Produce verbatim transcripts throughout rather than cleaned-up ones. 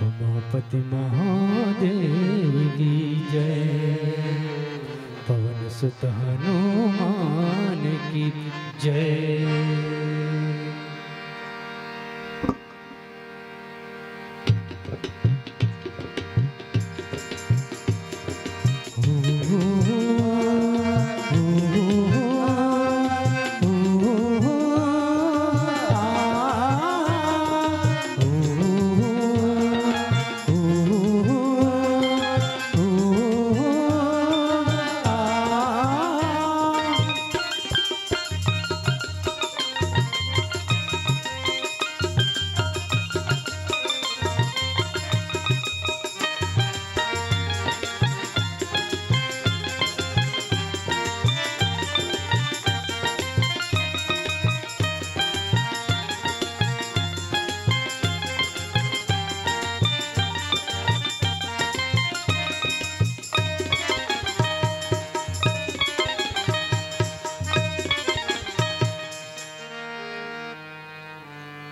उमापति महादेव की जय। पवन सुत हनुमान की जय।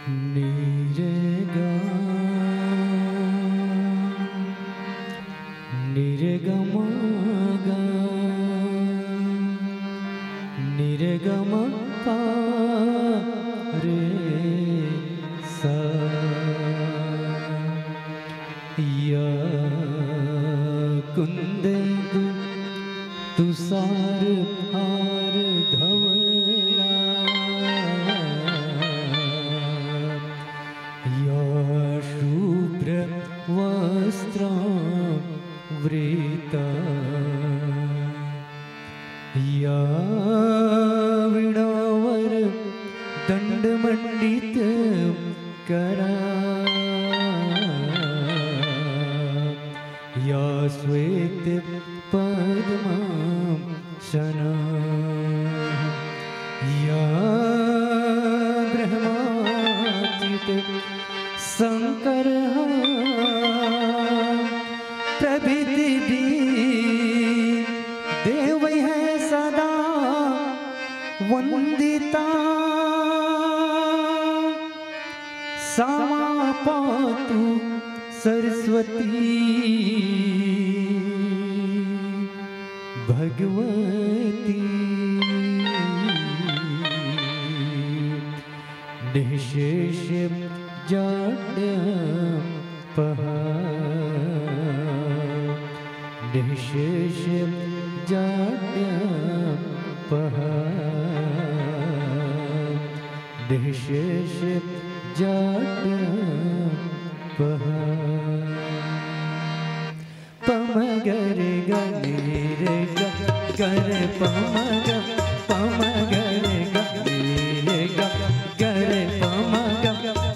निरगा निरगमग निरगम पारे सा। या कुंद तुषार हार धवला। या शुभ्र वस्त्र वृता। या वीणावर दंड मंडित करा। या श्वेत पद्मासना। या ब्रह्माचित शंकर प्रभृति भी देव है सदा वंदिता। सामा पातु सरस्वती भगवती। निःशेष जाड्यपहा। निःशेष जाड्यपहा। निःशेष जाड्यपहा। पमगर गनेर ग गर पमग पमगर गनेर ग गर पमग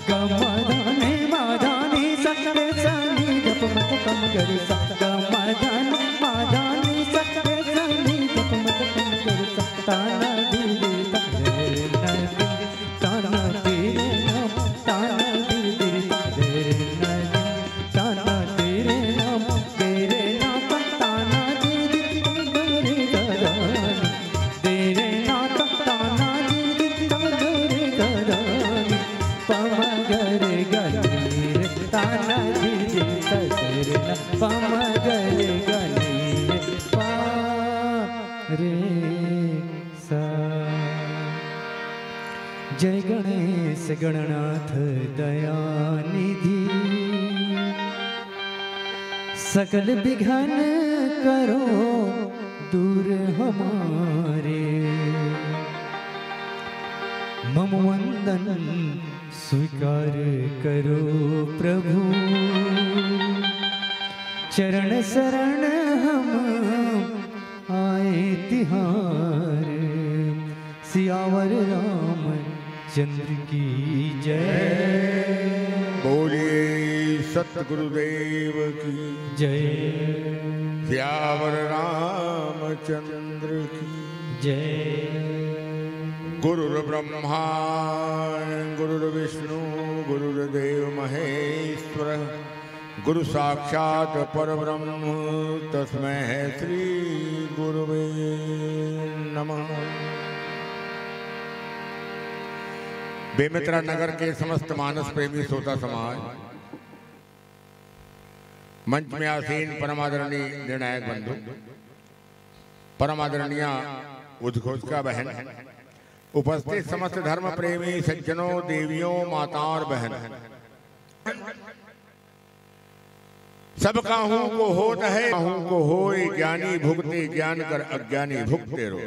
गमदानी मादानी सकरे सनी जप मत पमगर सा गमदानी मादानी सकरे सनी जप मत पमगर सा ताना दिली तारे नदी ताना तेरे नाम ताना दिल दिल तारे नदी ताना तेरे नाम तेरे नाम ताना दिल दिल तारे दादा तेरे नाम ताना दिल दिल तारे दादा पमगर गनीर ताना दिल दिल तारे पमगर गनीर पा रे सा। जय गणेश गणनाथ दयानिधि। सकल विघ्न करो दूर हमारे। मम वंदन स्वीकार करो प्रभु। चरण शरण हम आए तिहार। सियावर रामचंद्र की जय। बोलिए सतगुरुदेव की जय। सियावर रामचंद्र की जय। गुरुर्ब्रह्मा गुरुर्विष्णु गुरुर्देव महेश्वर। गुरु साक्षात परब्रह्म तस्मै श्री गुरुवे नमः। बेमेतरा नगर के समस्त मानस प्रेमी श्रोता समाज, मंच में आसीन परमादरणीय निर्णायक बंधु, परमादरणीय उद्घोषका बहन, उपस्थित समस्त धर्म प्रेमी सज्जनों, देवियों, माताओं और बहन, सब काहू को होत है, काहू को होय ज्ञानी भुगते, ज्ञान कर अज्ञानी भुगते रो।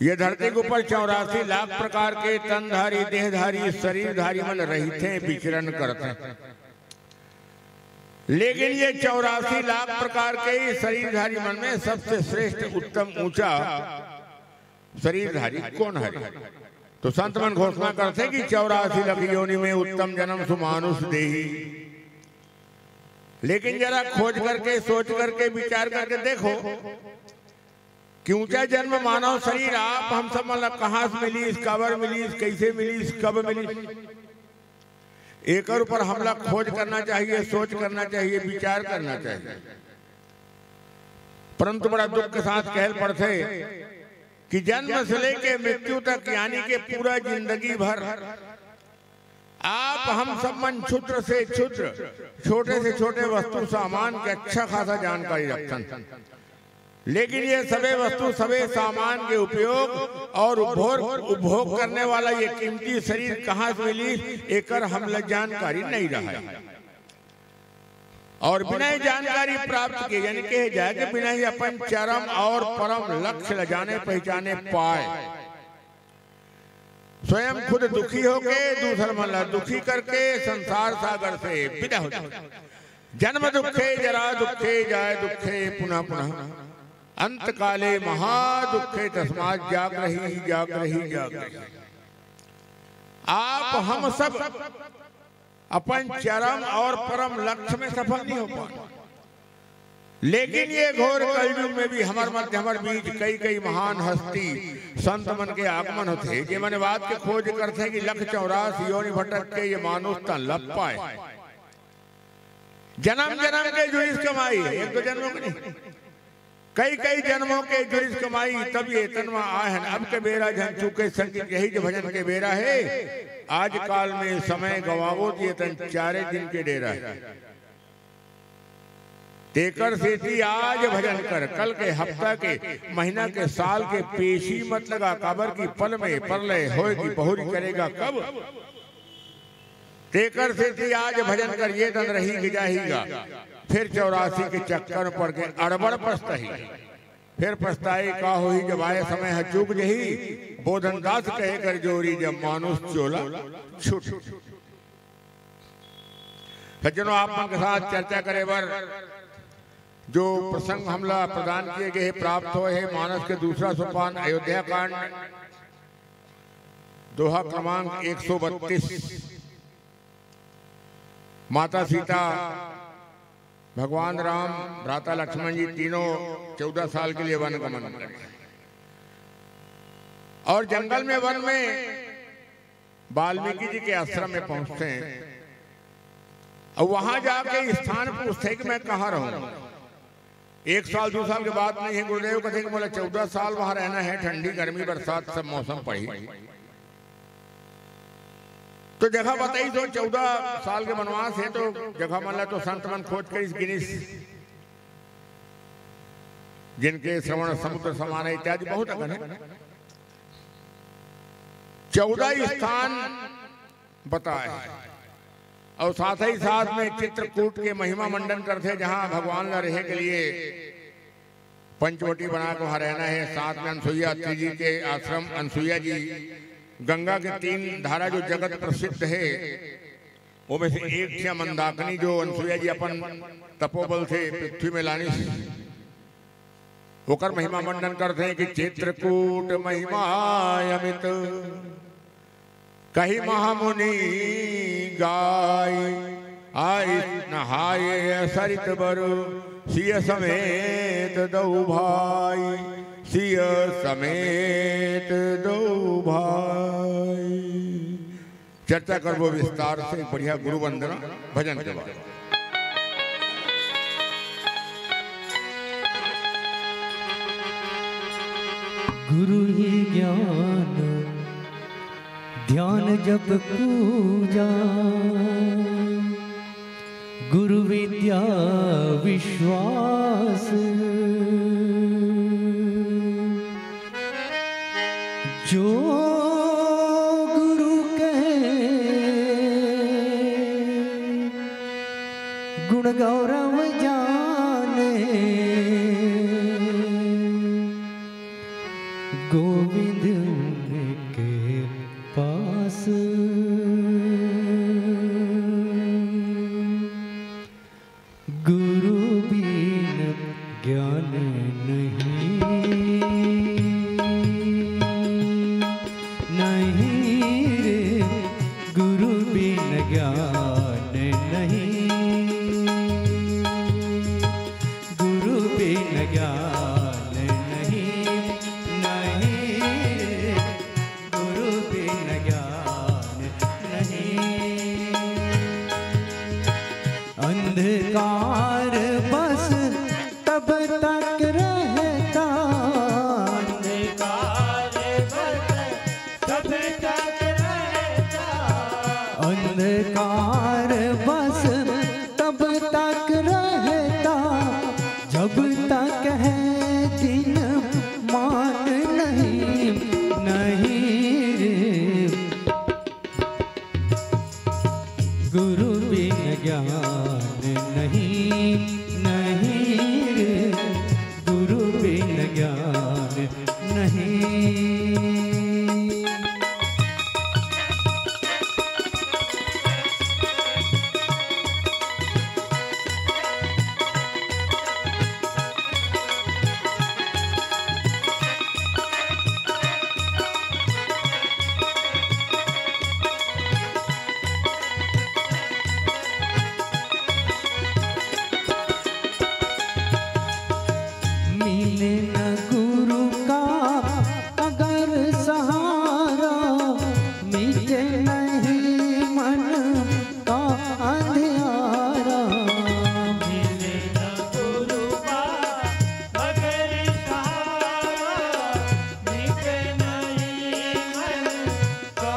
ये धरती के ऊपर चौरासी लाख प्रकार के तनधारी, देहधारी, शरीरधारी मन रहिथे, विचरण करथे। लेकिन ये चौरासी लाख प्रकार के ही शरीरधारी मन में सबसे श्रेष्ठ, उत्तम, ऊंचा शरीरधारी कौन हरे? तो संत मन घोषणा करथे कि चौरासी लाख योनि में उत्तम जन्म सुमानुष देही। लेकिन जरा खोज करके, सोच करके, विचार करके देखो कि ऊंचा जन्म मानव शरीर आप हम सब मन ला कहाँ से मिलिस, काबर मिलिस, कैसे मिलिस, कब मिलिस, एकर ऊपर हमला खोज करना चाहिए, सोच करना चाहिए, विचार करना चाहिए। परंतु बड़ा दुख के साथ कहल पड़थे कि जन्म से लेके मृत्यु तक, यानी के पूरा जिंदगी भर, आप हम सब मन क्षुद्र से क्षुद्र, छोटे से छोटे वस्तु सामान के अच्छा खासा जानकारी रखथन, लेकिन ये सबे वस्तु, सबे सामान के उपयोग और उपभोग, उपभोग करने वाला ये कीमती शरीर कहाँ से मिली, एकर हमला जानकारी नहीं रहा है। और बिना ही जानकारी प्राप्त किए, यानी कहे जाए कि बिना ही अपन चरम और परम लक्ष्य ल जाने पहचाने पाए, स्वयं खुद दुखी होके दूसर मन ला दुखी करके संसार सागर से विदा हो जाए। जन्म दुखे जरा दुखे जाय दुखे पुनः पुनः। अंत काले महादुखे तस्मात् जागरहि जागरहि जागरहि। आप हम सब अपन चरम और परम लक्ष्य में सफल नहीं हो पाए, लेकिन ये घोर कलयुग में भी हमर मध्य, हमर बीच कई कई महान हस्ती संत मन के आगमन होथे, जे मन बात के खोज करथे कि लख चौरासी योनि भटक के ये मानुष तन ल पाए। जन्म जन्म के जुरिस कमाई है, एक दो जन्मों के नहीं, कई कई जन्मों के जुरिस कमाई, तब ये तन म आए हन। अब के बेरा झन चूके संग यही जो भजन के बेरा है। आज काल में समय गंवावो त ये तन चारे दिन के डेरा है। तेकर सेती आज भजन कर, कल के, हफ्ता के, महीना के, साल के पेशी मत लगा, काबर कि पल में परलय होय कि बहुरी करेगा कब। तेकर सेती आज भजन कर, ये तन रही कि जाही गा, फिर चौरासी के चक्कर पड़ के अड़बड़ पछताही। फिर पछताई का होही, जब आए समय ह चूक जही। बोधन दास कहे कर जोरी, जब मानुष चोला छूट। सज्जनों, आप मन के साथ चर्चा करे बर जो प्रसंग हमला प्रदान किए गए हे, प्राप्त होए हे मानस के दूसरा सोपान अयोध्या कांड, दोहा क्रमांक एक सौ बत्तीस। माता सीता, भगवान राम, भ्राता लक्ष्मण जी तीनों चौदह साल के लिए वन गमन करें और जंगल में, वन में वाल्मीकि जी के आश्रम में पहुंचते हैं। और वहां जाके स्थान पूछते हैं कि मैं कहाँ रहूं। एक साल, दो साल के बात नहीं है, गुरुदेव कहते हैं कि बोला, "चौदह साल वहां रहना है, ठंडी, गर्मी, बरसात, सब मौसम पड़ी।" तो जगह बताई, तो चौदह साल के वनवास है, तो जगह मन ला तो संत मन खोज करिस, गिनिस, जिनके श्रवण समुद्र समान है इत्यादि बहुत अकन है। चौदह स्थान बताए हे। और साथ ही साथ में चित्रकूट के महिमा मंडन करथे, जहां भगवान ला रहे के लिए पंचवटी बना के वहां रहना है। साथ में अनसुईया अत्रि जी के आश्रम, अनसुईया जी गंगा के तीन धारा जो जगत प्रसिद्ध है, वो में से एक छे मंदाकिनी, जो अनसुईया जी अपन तपोबल से पृथ्वी में लानिस, ओकर महिमा मंडन करथे कि चित्रकूट महिमा अमित, कहि महामुनि गाय। आइस नहाय सरित बर, सिय समेत दऊ भाई, सिय समेत दऊ भाई। चर्चा करबो विस्तार से, एक बढ़िया गुरु वंदना भजन के बाद। गुरु ही ज्ञान, ध्यान जप पूजा, श्वास जो गुरु कहे गुण गौरव जाने, गोविंद उनके पास। गुरु बिन ज्ञान नहीं, नहीं रे, गुरु बिन ज्ञान नहीं, गुरु बिन ज्ञान नहीं, नहीं रे, गुरु बिन ज्ञान नहीं। अंधकार बस तब तक रहता, अंधकार बस तब तक रहता, अंधकार बस तब तक रहता, जब तक है दिन मान नहीं, नहीं रे। गुरु बिन ज्ञान नहीं, नहीं रे, गुरु बिन ज्ञान नहीं। मिले न गुरु का अगर सहारा, मिटे नहीं मन का अंधियारा। मिले न गुरु का अगर सहारा, मिटे नहीं मन का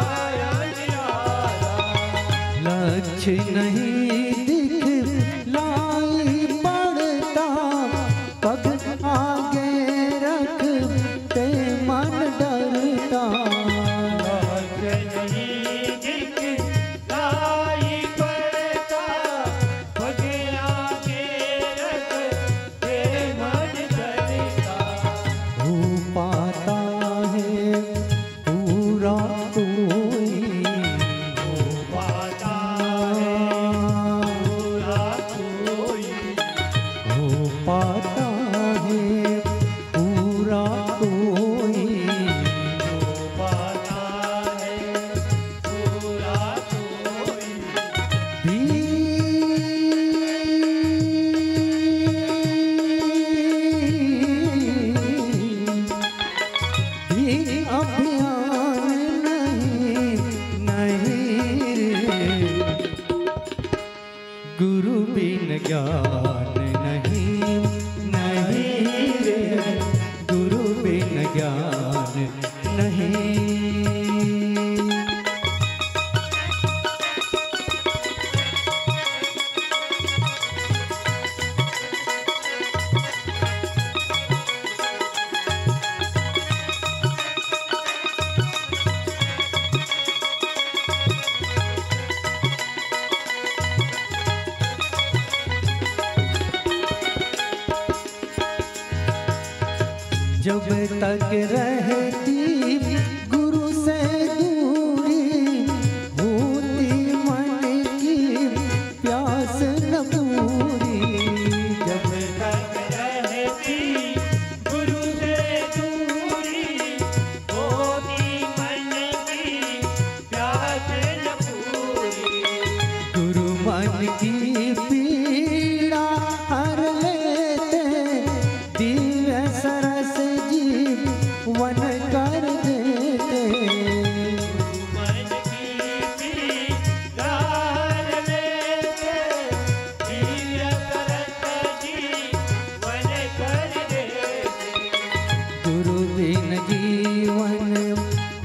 अंधियारा। लक्ष्य नहीं दिखलाई पड़ता, पग आगे रखते मन डरता। लक्ष्य नहीं दिखलाई पड़ता, पग आगे रखते मन डरता। हो पाता है पूरा कोई, हो पाता है पूरा कोई, हो पाता है पूरा कोई, हो पाता है पूरा कोई। भी, भी अभियान नहीं, नहीं रे। गुरु बिन ज्ञान नहीं, नहीं रे, गुरु बिन ज्ञान नहीं। जब तक रहती गुरु से दूरी, होती मन की प्यास न पूरी। जब तक रहती गुरु से दूरी, होती मन की प्यास न पूरी। गुरु मन की पीड़ा हर लेते, दिव्य सरस जीवन कर देते। गुरु मन की पीड़ा हर लेते, दिव्य सरस जीवन कर देते। गुरु बिन जीवन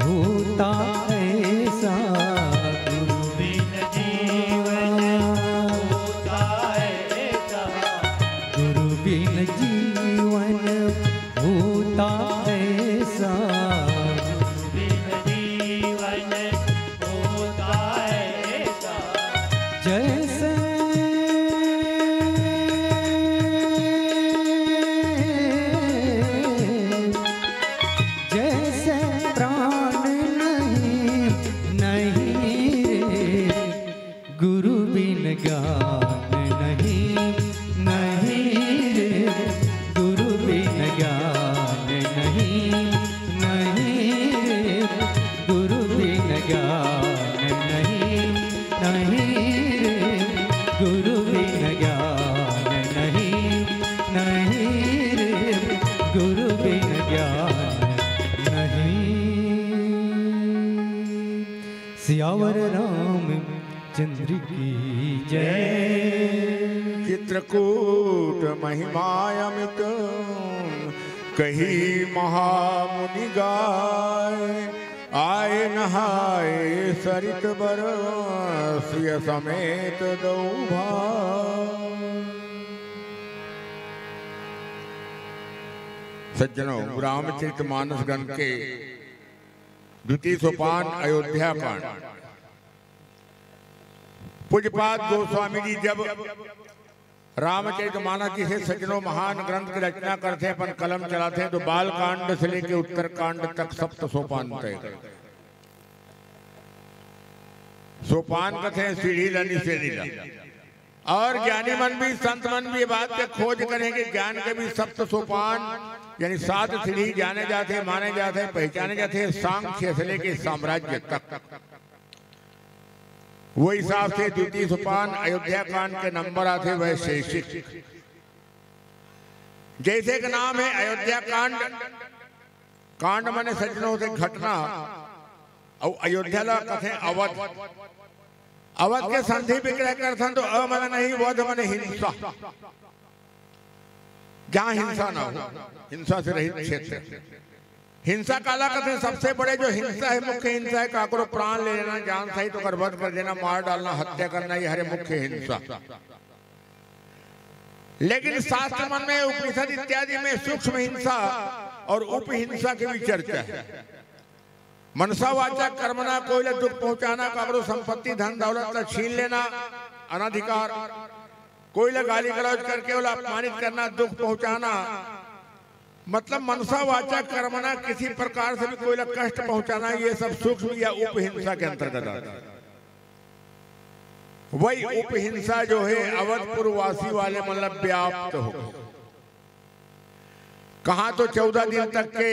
होता ऐसा, गुरु बिन जीवन होता जैसे, जैसे प्राण नहीं, नहीं रे, गुरु बिन ज्ञान नहीं, नहीं रे, गुरु बिन ज्ञान नहीं, नहीं रे, गुरु बिन ज्ञान नहीं, नहीं रे, गुरु बिन ज्ञान नहीं, नहीं रे, गुरु बिन ज्ञान नहीं। सियावर रामचंद्र की जय। चित्रकूट महिमा अमित कही महामुनि गाय। आए नहाए सरित बर सिय समेत दऊ भाय। सज्जनों, रामचरित मानस ग्रंथ के द्वितीय सोपान अयोध्या कांड। पूज्यपाद गोस्वामी जी जब रामचरित मानस जिसे सज्जनों महान ग्रंथ की रचना करते हैं, अपन कलम चलाते हैं, तो बाल कांड से लेके उत्तर कांड तक सप्त सोपान तय करते हैं। सोपान कथे सीढ़ी ला निसेनी ला। और ज्ञानी मन भी, संत मन भी ये बात के खोज करें कि ज्ञान के भी सप्त सोपान, यानी सात सीढ़ी जाने जाते, माने जाते, पहचाने जाते, सांख्य से लेके साम्राज्य तक। वो हिसाब से द्वितीय सोपान अयोध्या कांड के नंबर आते वैशेषिक। जैसे एक नाम है अयोध्या कांड, कांड माने सज्जनों से घटना, और अयोध्या ला कथे अवध। अवध के संधि विग्रह करथन तो अ माने नहीं, वध माने हिंसा, जहाँ हिंसा ना हो, हिंसा से रहित क्षेत्र। हिंसा काला कथे? सबसे बड़े जो हिंसा है, मुख्य हिंसा है, काकरो प्राण ले लेना, जान सहित ओकर वध कर देना, मार डालना, हत्या करना, ये हरे मुख्य हिंसा। लेकिन शास्त्र मन में, उपनिषद इत्यादि में सूक्ष्म हिंसा और उपहिंसा की भी चर्चा है। मनसावाचक कर्मना, कोई ला दुख पहुंचाना, काकरो संपत्ति, धन दौलत ला छीन लेना, अनधिकार, कोई ला गाली गलौज करके ओला अपमानित करना, दुख पहुंचाना, मतलब मनसावाचक कर्मना, किसी प्रकार से भी कोई ला कष्ट पहुंचाना, ये सब सूक्ष्म या उपहिंसा के अंतर्गत आता है। वही उपहिंसा जो है अवधपुर वासी वाले मतलब व्याप्त हो। कहाँ तो चौदह दिन तक के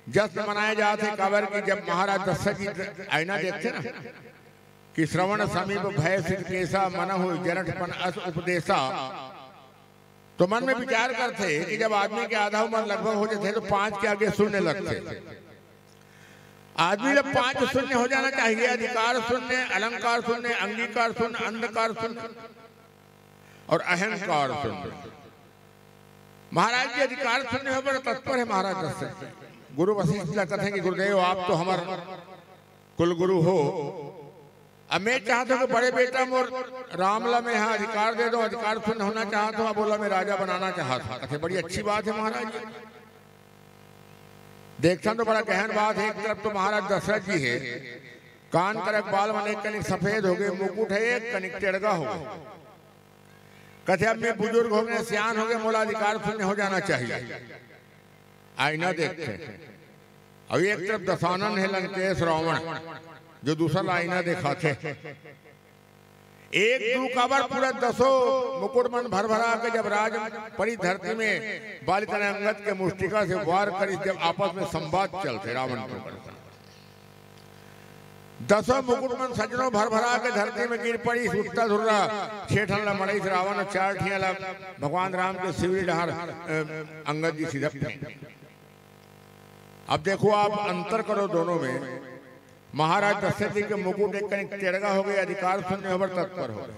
जश्न मनाए जात हे, काबर कि जब महाराज दशरथ जी आईना देखथे ना कि श्रवण समीप भय सिर केसा, मनहु जरठपन अस उपदेसा, तो मन में विचार करथे कि जब आदमी के आधा उम्र लगभग हो जाथे तो पांच के आगे शून्य लगथे। आदमी ला पांच शून्य हो जाना चाहिए, अधिकार शून्य, अलंकार शून्य, अंगीकार शून्य, अंधकार शून्य और अहंकार शून्य। महाराज जी अधिकार शून्य होय बर तत्पर हे महाराज दशरथ जी। गुरु वशिष्ठ ला कथे कि गुरुदेव, आप तो हमर कुलगुरु हो, अब मैं चाहत हूँ कि बड़े बेटा मोर राम ला मैं यहाँ अधिकार दे दो, अधिकार शून्य होना चाहत हूँ, अब ओला मैं राजा बनाना चाहत हूँ। कथे बड़ी अच्छी बात है महाराज जी। देखथन तो बड़ा गहन बात है। एक तरफ तो महाराज दशरथ जी है, कान करक बाल मन एक कनिक सफेद हो गए, मुकुट है एक कनिक टेड़गा हो गए। कथे अब मैं बुजुर्ग हो गए, सियान हो गए, मोला अधिकार शून्य हो जाना चाहिए। आईना देखथे। अउ एक तरफ दशानन हे लंकेश रावण, जो दूसर ला आईना देखाथे। एक दू काबर पूरा दसों मुकुट मन भर भरा के जब राज परी धरती में बाली तनय अंगद के मुष्टिका से वार करिस, जब आपस में संवाद चलथे रावण के ऊपर। दसों मुकुट मन सज्जनों भर भरा के धरती में गिर पड़िस, उत्ता धुर्रा छह ठन ला मड़ाइस रावण, चार ठिया ला भगवान राम के सिवरी डहार, अ, अंगद जी सिधक थे। अब देखो, आप अंतर करो दोनों में। महाराज दशरथ जी के मुकुट एक कनिक टेड़गा हो गए, अधिकार शून्य होबर तत्पर हो गए।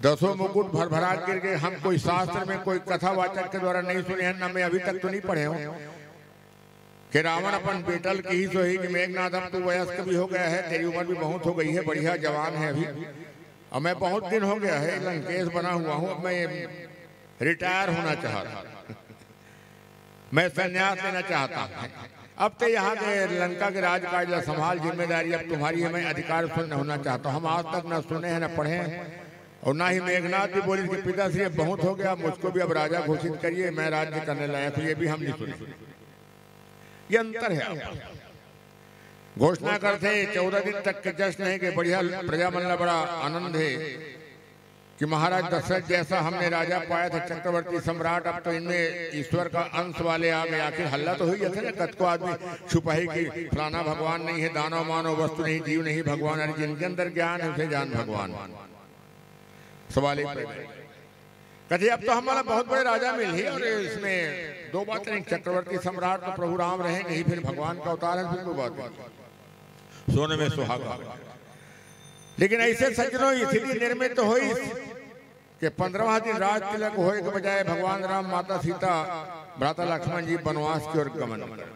दसों मुकुट भर भरा गिर गए। हम कोई शास्त्र में कोई कथावाचक के द्वारा नहीं सुने हैं, न मैं अभी तक तो नहीं पढ़े हूँ कि रावण अपन बेटा ल किहिस होही कि मेघनाथ, अब तू वयस्क भी हो गया है, तेरी उम्र भी बहुत हो गई है, बढ़िया जवान है अभी, और मैं बहुत दिन हो गया है लंकेश बना हुआ हूँ, अब मैं रिटायर होना चाहता हूँ, मैं संन्यास लेना चाहता हूँ। अब ते यहाँ के लंका के राजकाज ला संभाल, जिम्मेदारी अब तुम्हारी है। मैं अधिकार शून्य होना चाहता हूँ। हम आज तक न सुने हैं, न पढ़े हैं, और ना ही मेघनाथ जी बोले कि पिताश्री, अब बहुत हो गया, मुझको भी अब राजा घोषित करिए, मैं राज्य करने लायक हूँ, ये भी हम नहीं सुने। ये अंतर है। आप घोषणा करते, चौदह दिन तक के जश्न है कि बढ़िया, प्रजा मन ला बड़ा आनंद है कि महाराज दशरथ जैसा हमने राजा पाया था, चक्रवर्ती सम्राट, अब तो इनमें ईश्वर का अंश वाले आ गए। आखिर हल्ला तो हुई जाथे ना, कतको आदमी छुपाही कि फलाना भगवान नहीं है, दानव मानव वस्तु नहीं, जीव नहीं भगवान। अरे, जिनके अंदर ज्ञान है, उसे जान भगवान। सवाल ही पैदा नहीं। कथे, अब तो हमला बहुत बड़े राजा मिलही, और इसमें दो बात नहीं, चक्रवर्ती सम्राट तो प्रभु राम रहे नहीं, फिर भगवान का अवतार है, फिर दो बात नहीं। सोने में सुहागा। लेकिन ऐसे सज्जनों, स्थिति निर्मित तो होइस कि पंद्रहवाँ दिन राज तिलक होए के बजाय भगवान राम, माता सीता, भ्राता लक्ष्मण जी वनवास की ओर गमन कर।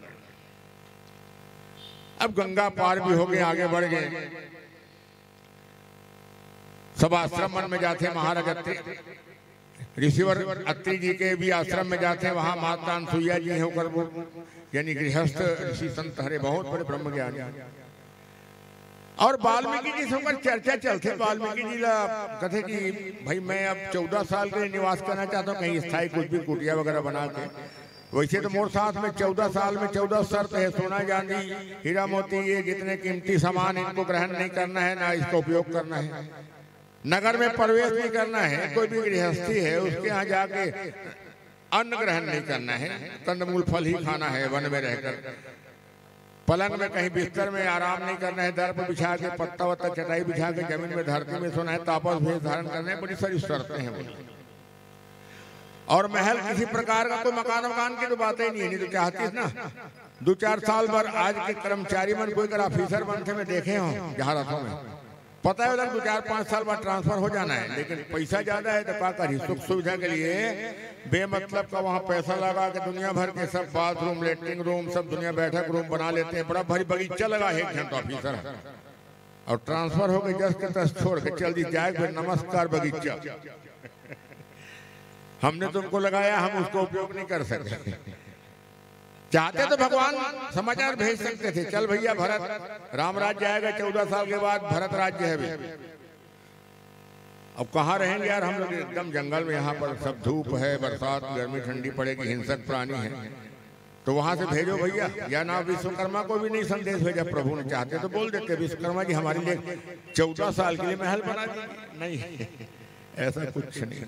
अब गंगा पार भी हो गए, आगे बढ़ गए। सब आश्रम मन में जाथे महाराज अत्रि, ऋषिवर अत्रि जी के भी आश्रम में जाथे, वहां माता अनसुईया जी हैं, ओकर वो यानी गृहस्थ ऋषि संत हरे, बहुत बड़े ब्रह्मज्ञानी। और वाल्मीकि जी से ओकर चर्चा चलथे। वाल्मीकि जी ला कथे कि भाई, मैं अब चौदह साल के लिए निवास करना चाहता हूँ, कहीं स्थायी कुछ भी कुटिया वगैरह बना के। वैसे तो मोर साथ में चौदह साल में चौदह शर्त है, सोना चांदी, हीरा मोती, ये जितने कीमती सामान, इनको ग्रहण नहीं करना है, ना इसका उपयोग करना है, नगर में प्रवेश नहीं करना है। कोई भी गृहस्थी है, उसके यहाँ जाके अन्न ग्रहण नहीं करना है, कंदमूल फल ही खाना है वन में रहकर। पलंग में कहीं बिस्तर में आराम नहीं करना है, दर्प बिछा के, पत्ता वत्ता, चटाई बिछा के जमीन में, धरती में सोना है, तापस भेष धारण करना है। बड़ी सारी शर्तें हैं बोली। और महल, किसी प्रकार का कोई मकान वकान की तो बातें ही नहीं है, नहीं तो चाहतीस ना, दो चार साल भर आज के कर्मचारी मन कोई कर ऑफिसर बनथे, मैं देखे हूँ जहाँ रहता हूँ मैं, पता है उधर दो चार पाँच साल बाद ट्रांसफर हो जाना है, लेकिन पैसा ज्यादा है तो का करी, सुख सुविधा के लिए बेमतलब का वहाँ पैसा लगा के दुनिया भर के सब बाथरूम, लेटरिन रूम, सब दुनिया बैठक रूम बना लेते हैं। बड़ा भारी बगीचा लगा है एक झन तो ऑफिसर है, और ट्रांसफर होके जस के तस छोड़ के चल दी, जाए फिर नमस्कार बगीचा। हमने तुमको लगाया, हम उसको उपयोग नहीं कर सके। चाहते तो भगवान समाचार भेज सकते थे, चल भैया भरत, राम राज्य आएगा चौदह साल के बाद, भरत राज्य है अभी। अब कहाँ रहेंगे यार हम लोग, एकदम जंगल में, यहाँ पर सब धूप है, बरसात, गर्मी, ठंडी पड़ेगी, हिंसक प्राणी है, तो वहां से भेजो भैया। या ना विश्वकर्मा को भी नहीं संदेश भेजा प्रभु ने, चाहते तो बोल देते विश्वकर्मा जी हमारे लिए चौदह साल के लिए महल बना दीजिए, नहीं, ऐसा कुछ नहीं।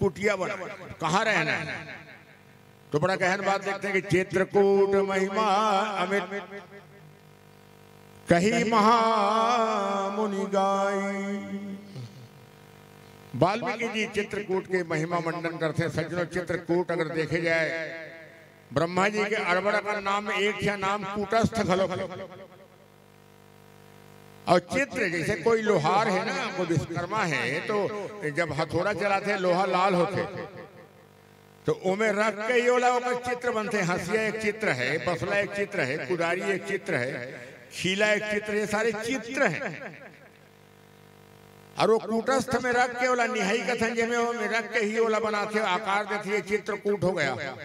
कुटिया बना, कहाँ रहना है? तो बड़ा गहन बात देखते हैं कि चित्रकूट महिमा अमित कही महामुनि गाई। वाल्मीकि जी चित्रकूट के महिमा मंडन करते हैं। सज्जनों, चित्रकूट अगर देखे जाए, ब्रह्मा जी के अड़बड़ का नाम में एक या नाम कूटस्थ घलो है। और चित्र जैसे कोई लोहार है ना, कोई विश्वकर्मा है, तो जब हथौड़ा चलाते हैं, लोहा लाल होते, तो ओमे रख के ही ओला ओकर चित्र बनथे। हंसिया एक चित्र है, बसला एक चित्र है, कुदारी एक चित्र है, खीला एक चित्र, ये सारे चित्र हैं। और वो कूटस्थ में रख के ओला निहाई कथन, जेमे ओमे रख के ही ओला बनाथे, आकार देथे, ये चित्रकूट हो गया।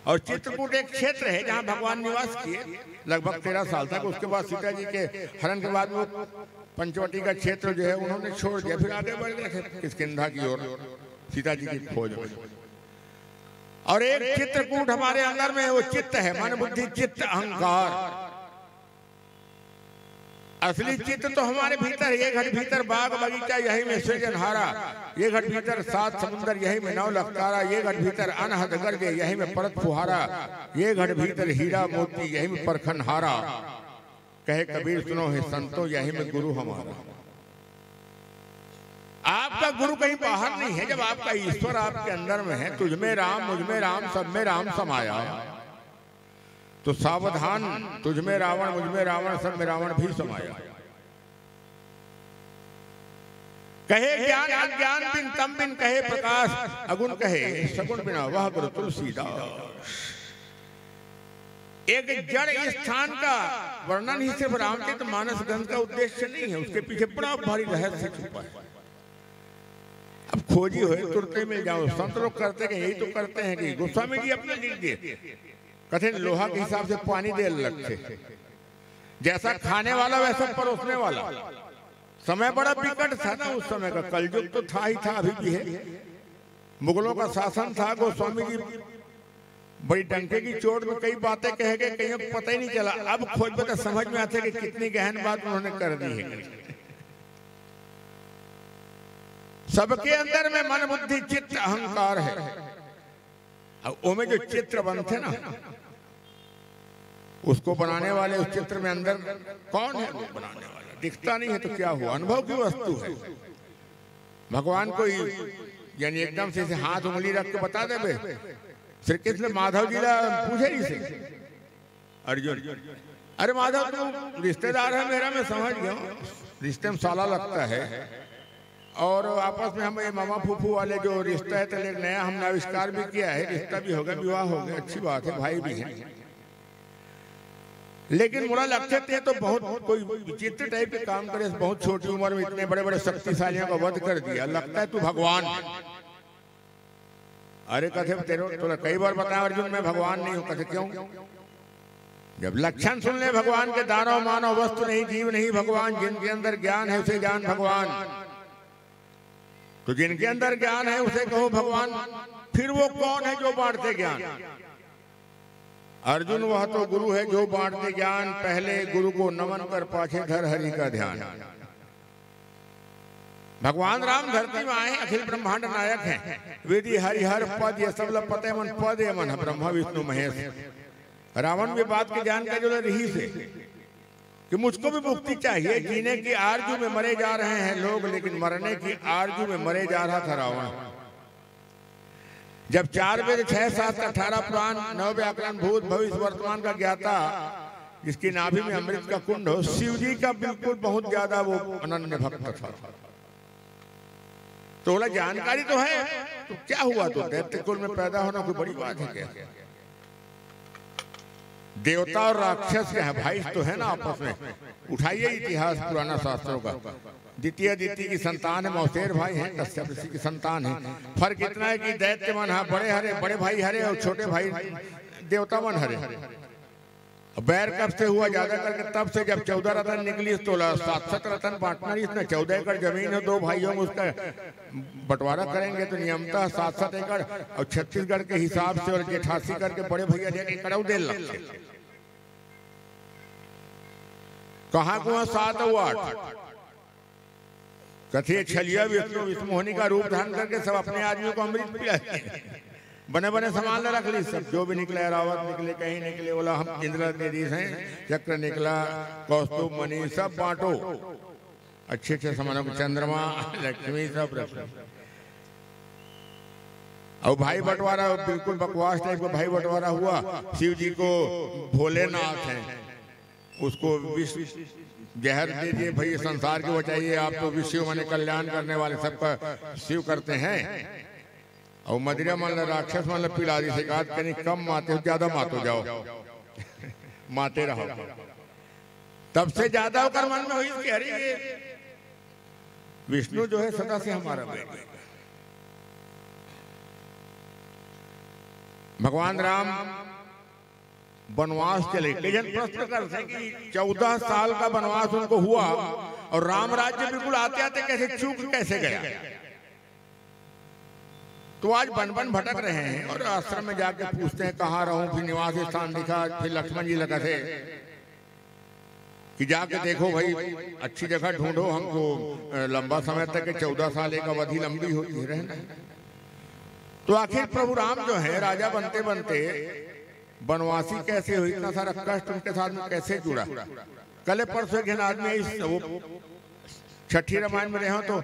और चित्रकूट एक क्षेत्र है जहां भगवान निवास किए लगभग तेरह साल तक। उसके बाद सीता जी के हरण के बाद वो पंचवटी का क्षेत्र जो है उन्होंने छोड़ दिया, फिर आगे बढ़ गए थे किष्किंधा की ओर सीता जी की खोज में। और एक चित्रकूट हमारे अंदर में है, वो चित्त है, मन बुद्धि चित्त अहंकार। असली चित्त तो हमारे भीतर है। ये घट भीतर बाग बगीचा, यही में सृजनहारा। ये घट भीतर सात समुंदर, यही में नौ लखतारा। ये घट भीतर अनहद गरजे, यही में परत फुहारा। ये घट भीतर हीरा मोती, यही में परखनहारा। कहे कबीर सुनो हे संतो, यही में गुरु हमारा। आपका गुरु कहीं बाहर नहीं है। जब आपका ईश्वर आपके अंदर में है, तुझ में राम, मुझ में राम, सब में राम समाया, तो सावधान, तुझ में रावण, मुझ में रावण, सब में रावण भी समाया। कहे ज्ञान अज्ञान बिन, तम बिन कहे प्रकाश, अगुण कहे सगुण बिना, वह गुरु तुलसीदास। एक जड़ स्थान का वर्णन ही सिर्फ रामचरित मानस ग्रंथ का उद्देश्य नहीं है, उसके पीछे बड़ा भारी रहस्य छुपा है। अब खोजी होए तुरते मिल जाओ। संत लोग करते हैं, यही तो करते हैं कि गोस्वामी जी अपने लिख दिए, कथे लोहा के हिसाब से पानी दे लगथे। जैसा खाने वाला वैसा परोसने वाला। समय बड़ा विकट था ना उस समय का, कलयुग तो था ही था, अभी भी है। मुगलों का शासन था, गोस्वामी जी बड़ी डंके की चोट में कई बातें कह गए, कईयों को पता ही नहीं चला। अब खोजबे तो समझ में आथे कि कितनी गहन बात उन्होंने कर दी है। सबके अंदर में मन बुद्धि चित्त अहंकार है। अब ओमे जो चित्र बनथे ना, उसको बनाने वाले, उस चित्र में अंदर कौन है वो बनाने वाला? दिखता नहीं है तो क्या हुआ, अनुभव की वस्तु है। भगवान कोई यानी एकदम से ऐसे हाथ उंगली रख के बता देबे। श्री कृष्ण माधव जी ला पूछे नहीं से, अर्जुन, अरे माधव, तू रिश्तेदार है मेरा, मैं समझ गया हूँ, रिश्ते में साला लगता है। और आपस में हम ये मामा फूफू वाले जो रिश्ता है, तो एक नया हमने आविष्कार भी किया है, रिश्ता भी हो गया, विवाह हो गया, अच्छी बात है, भाई भी हैं। लेकिन मोला लगथे ते तो बहुत कोई विचित्र टाइप के काम करे, बहुत छोटी उम्र में इतने बड़े बड़े शक्तिशालियों का वध कर दिया, लगता है तू भगवान है। अरे कथे तेरे, तोला कई बार बताया अर्जुन, मैं भगवान नहीं हूं। कथे क्यों? जब लक्षण सुन ले भगवान के, दानव मानव वस्तु नहीं, जीव नहीं भगवान, जिनके अंदर ज्ञान है उसे जान भगवान। तो जिनके अंदर ज्ञान है उसे कहो भगवान। फिर वो कौन है जो बांटते ज्ञान? अर्जुन, वह तो गुरु है जो बांटते ज्ञान, पहले गुरु को नमन कर पाछे धर हरि का ध्यान। भगवान राम धरती में आए, अखिल ब्रह्मांड नायक हैं, विधि हरि हर पद, ये सब ला पते मन पद, ये मन है ब्रह्मा विष्णु महेश। रावण भी बात के जान के जो रही से कि मुझको भी मुक्ति चाहिए, जीने की आरजू में मरे जा रहे हैं लोग, लेकिन मरने की आरजू में मरे जा रहा था रावण। जब चार वेद, छह शास्त्र, अठारह पुराण, नौ व्याकरण, भूत भविष्य वर्तमान का ज्ञाता, जिसकी नाभि में अमृत का कुंड हो, शिव जी का बिल्कुल बहुत ज्यादा वो अनन्य भक्त था। तो बोला, जानकारी तो है, तो क्या हुआ? तो दैत्य कुल में पैदा होना कोई बड़ी बात है क्या? देवता और राक्षस के भाई तो है ना आपस में। उठाइए इतिहास पुराना शास्त्रों का। द्वितीय अदिति की संतान है, मौसेर भाई हैं, कश्यप ऋषि की संतान है। फर्क इतना है कि दैत्य मन हा बड़े हरे, बड़े भाई हरे और छोटे भाई देवता मन हरे। अब बैर कब से हुआ? ज्यादा करके तब से, जब चौदह रतन निकली, तो ला-, सात सात रतन बांटना नहीं, इतना चौदह एकड़ जमीन है, दो भाइयों में उसका बंटवारा करेंगे तो नियमतः सात सात एकड़, और छत्तीसगढ़ के हिसाब से और जेठासी करके बड़े भैया एक एकड़ और देन लगथे। कहाँ कुआं सात और आठ? कथे छलिया विष्णु, विष्णु मोहनी का रूप धारण करके सब अपने आदमियों को अमृत पिला दिए। बने बने सामान ला रख ली सब, जो भी निकले, रावत निकले, कहीं निकले, बोला हम इंद्र दे दी हैं, चक्र निकला, कौस्तुभ मणि सब बांटो, अच्छे अच्छे सामानों को, चंद्रमा, लक्ष्मी सब रख ली। और भाई बंटवारा बिल्कुल बकवास टाइप का भाई बंटवारा हुआ। शिव जी को भोलेनाथ है, उसको विष जहर दे दिए, भाई संसार को बचाइए आप, तो विष शिव माने कल्याण करने वाले, सबका शिव करते हैं। और मदिरा मन ला, राक्षस मन ला पिला दी, शिकायत करी, कम माते हो, ज्यादा मातो जाओ। माते रहो। तब से ज्यादा ओकर मन में हुई कि अरे ये विष्णु जो है सदा से हमारा बैरी। भगवान राम बनवास चले, कई जन प्रश्न करथे कि चौदह साल का बनवास उनको हुआ और राम राज्य बिल्कुल आते आते कैसे चूक कैसे गया? तो आज बन बन भटक रहे हैं और आश्रम में जाके पूछते हैं कहाँ रहूं, फिर निवास स्थान दिखा, फिर लक्ष्मण जी लगा थे कि जाके देखो भाई, अच्छी जगह ढूंढो हमको, अ, लंबा समय तक, चौदह साल एक अवधि लंबी होती है रहना। तो आखिर प्रभु राम जो है राजा बनते बनते बनवासी कैसे हुए, इतना सारा कष्ट उनके साथ में कैसे जुड़ा? कल परसों एक जन आदमी इस वो छठी रामायण में रहे हो तो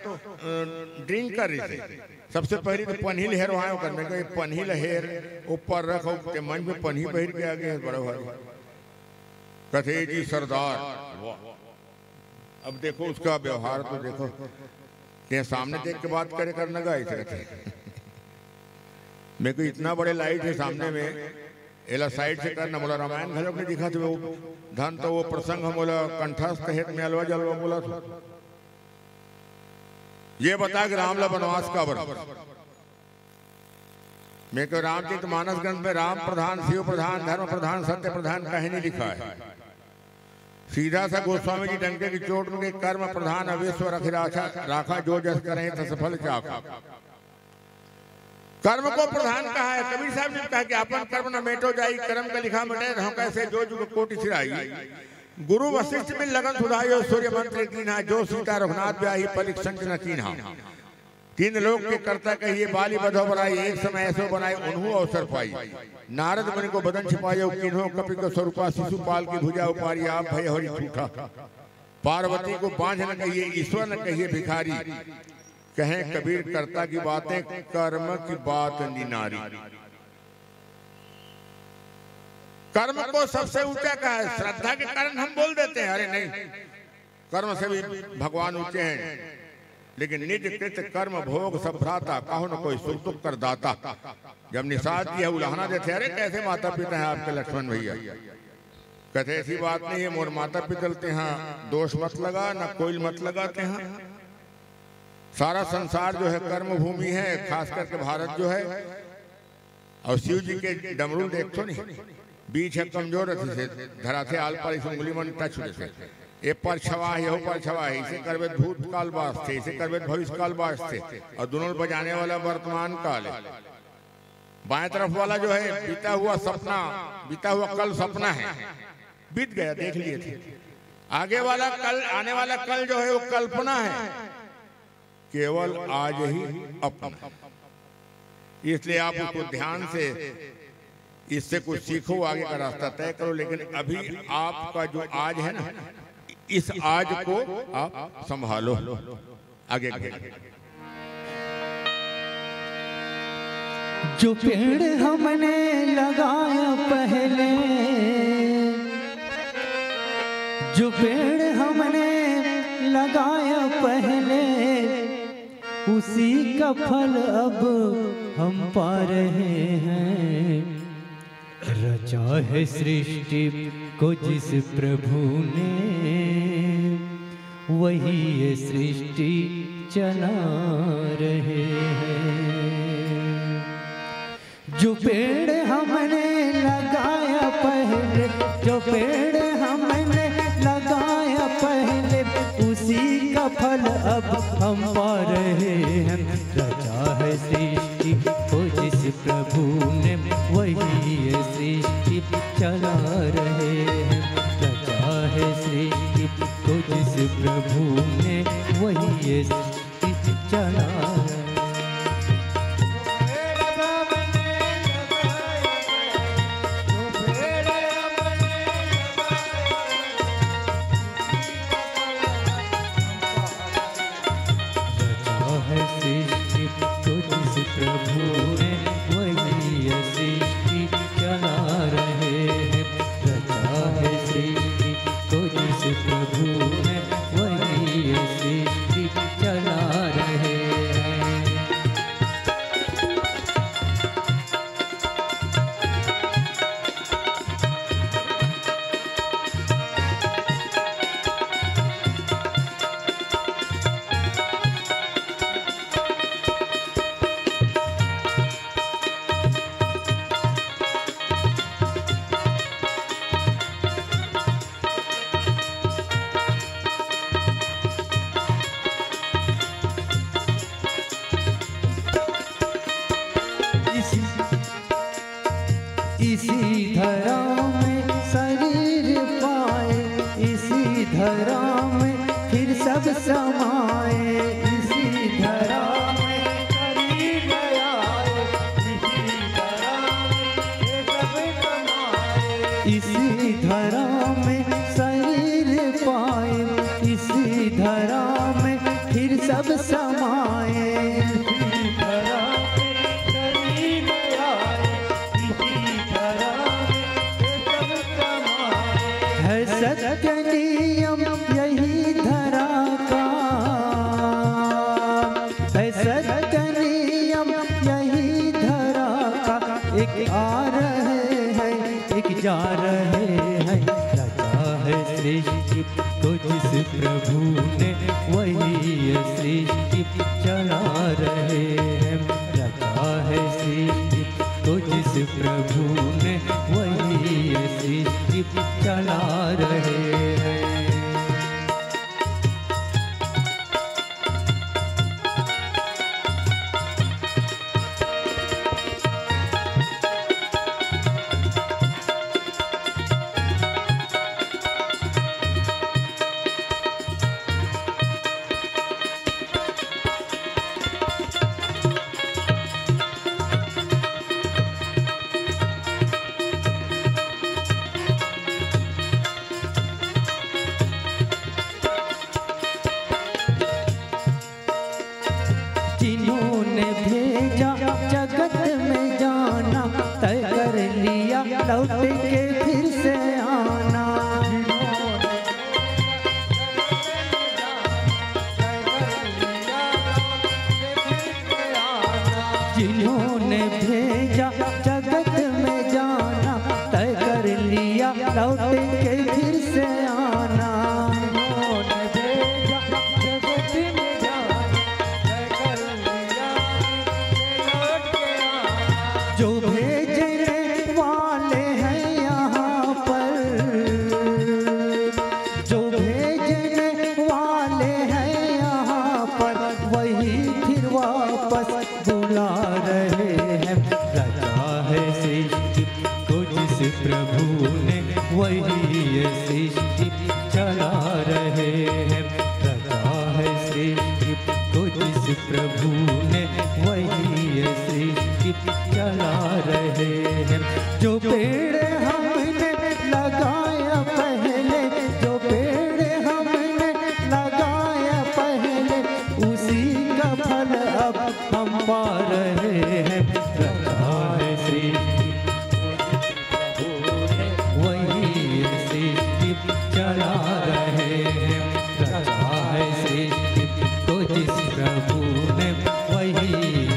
ड्रिंक कर रही थी। सबसे पहले तो पन्ही लहर वहां करने को, पन्ही लहर ऊपर रखो, ते मंच में पन्ही बहिर के आगे है बड़ा भारी। कथे जी सरदार, वाह। अब देखो उसका व्यवहार तो देखो, के सामने देख के बात करे करने का ऐसे कहते। मेरे को इतना बड़े लाइट है सामने में, एला साइड से करना, मोला रामायण घलोक नहीं दिखा थे वो धन, तो वो प्रसंग हम बोला कंठस्थ हेत में अलवा जलवा बोला था। ये बता कि राम ला बनवास काबर? मैं क्यों रामचरित मानस ग्रंथ में राम प्रधान, शिव प्रधान, धर्म प्रधान, सत्य प्रधान कहीं नहीं लिखा है। सीधा सा गोस्वामी जी डंके की चोट उनके कर्म प्रधान अविश्व रख राखा, राखा जो जस करें तस फल चाखा। कर्म को प्रधान कहा है। कबीर साहब ने कहा कि अपन कर्म न मेटो जाई, कर्म का लिखा मिटे, रहूं कैसे जो जुग कोटि सिराई। गुरु वशिष्ठ मिल लगन सुधायो, सूर्य मंत्र कीन्हा, जो सीता रघुनाथ ब्याही, परीक्षण न कीन्हा। तीन लोक के कर्ता कहिए, बाली बधो बराई, एक समय ऐसो बनाए, उन्हों अवसर पाई। नारद मुनि को बदन छिपायो, कीन्हो कपि को स्वरूपा, शिशुपाल की भुजा उपारी, आप भय हरि ठूठा। पार्वती को बांझ न कहिए, ईश्वर न कहिए भिखारी। कहें कबीर, कर्ता की बातें, कर्म की बात निनारी। कर्म को सबसे ऊंचा कहा है। श्रद्धा के कारण हम बोल देते हैं, अरे नहीं, कर्म से भी भगवान ऊंचे हैं, लेकिन निज कृत कर्म भोग सब भ्राता, कहो न कोई सुख दुख कर दाता। जब निषाद जी है उलाहना देते, अरे कैसे माता पिता हैं आपके लक्ष्मण भैया? कहते, ऐसी बात नहीं है, मोर माता पिता तेहा दोष मत लगा, ना कोई मत लगा तेहा। सारा संसार जो है कर्म भूमि है, खास करके भारत जो है। और शिव जी के डमरू देखो नहीं, बीच है कमजोर, अति से धराथे आल पाल, इसे उंगली मन टच हो जैसे। ये परछवा है, यहो परछवा है, इसे करबे भूतकाल बाजथे, इसे करबे भविष्यकाल बाजथे। और दोनों बजाने वाला वर्तमान काल है। बाएं तरफ वाला जो है बीता हुआ सपना, बीता हुआ कल सपना है, बीत गया, देख लिए थे। आगे वाला कल, आने वाला कल जो है वो कल्पना है, केवल आज ही अपना। इसलिए आप उसको ध्यान से, इससे कुछ सीखो, आगे का रास्ता तय करो, लेकिन अभी आपका जो आज है ना, इस आज को आप संभालो। आगे, आगे। जो पेड़ हमने लगाया पहले, जो पेड़ हमने लगाया पहले, उसी का फल अब हम पा रहे हैं। रचा है सृष्टि को जिस प्रभु ने, वही ये सृष्टि चला रहे हैं। जो पेड़ हमने लगाया पहले, जो पेड़ हमने लगाया पहले, उसी का फल अब हम पा रहे हैं। रचा है सृष्टि को जिस प्रभु ने, वही ये सृष्टि चला रहे हैं। रचा है सृष्टि को जिस प्रभु ने, वही ये सृष्टि चला रहे हैं। रचा है सृष्टि को जिस प्रभु ने, वही ये सृष्टि चला रहे हैं। रचा है सृष्टि को जिस प्रभु ने, वही ये सृष्टि चला रहे हैं। इसी, इसी धरा में शरीर पाए, इसी धरा में फिर सब समाए। इसी धरा में शरीर आए, इसी धरा में ये सब समाए। इसी धरा में शरीर पाए, इसी धरा में फिर सब समाए। इसी धरा में शरीर आए, इसी धरा में ये सब समाए। है सत्य नियम यही धरा का, है सत्य नियम यही धरा का। एक आ रहे हैं, एक जा रहे हैं। रचा है सृष्टि को जिस प्रभु ने, वही ये सृष्टि चला रहे हैं। रचा है सृष्टि हैं यहाँ पर, वही फिर वापस बुला रहे हैं। रचा है सृष्टि को जिस प्रभु ने, वही ये सृष्टि चला रहे हैं। रचा है सृष्टि को जिस प्रभु ने, वही ये सृष्टि चला रहे हैं। जो पेड़ हमने लगाया पहले, जो पेड़ हमने लगाया पहले, उसी का फल अब हम पा रहे हैं। रचा है सृष्टि, वही सृष्टि चला रहे हैं। रचा है सृष्टि को जिस प्रभु ने, वही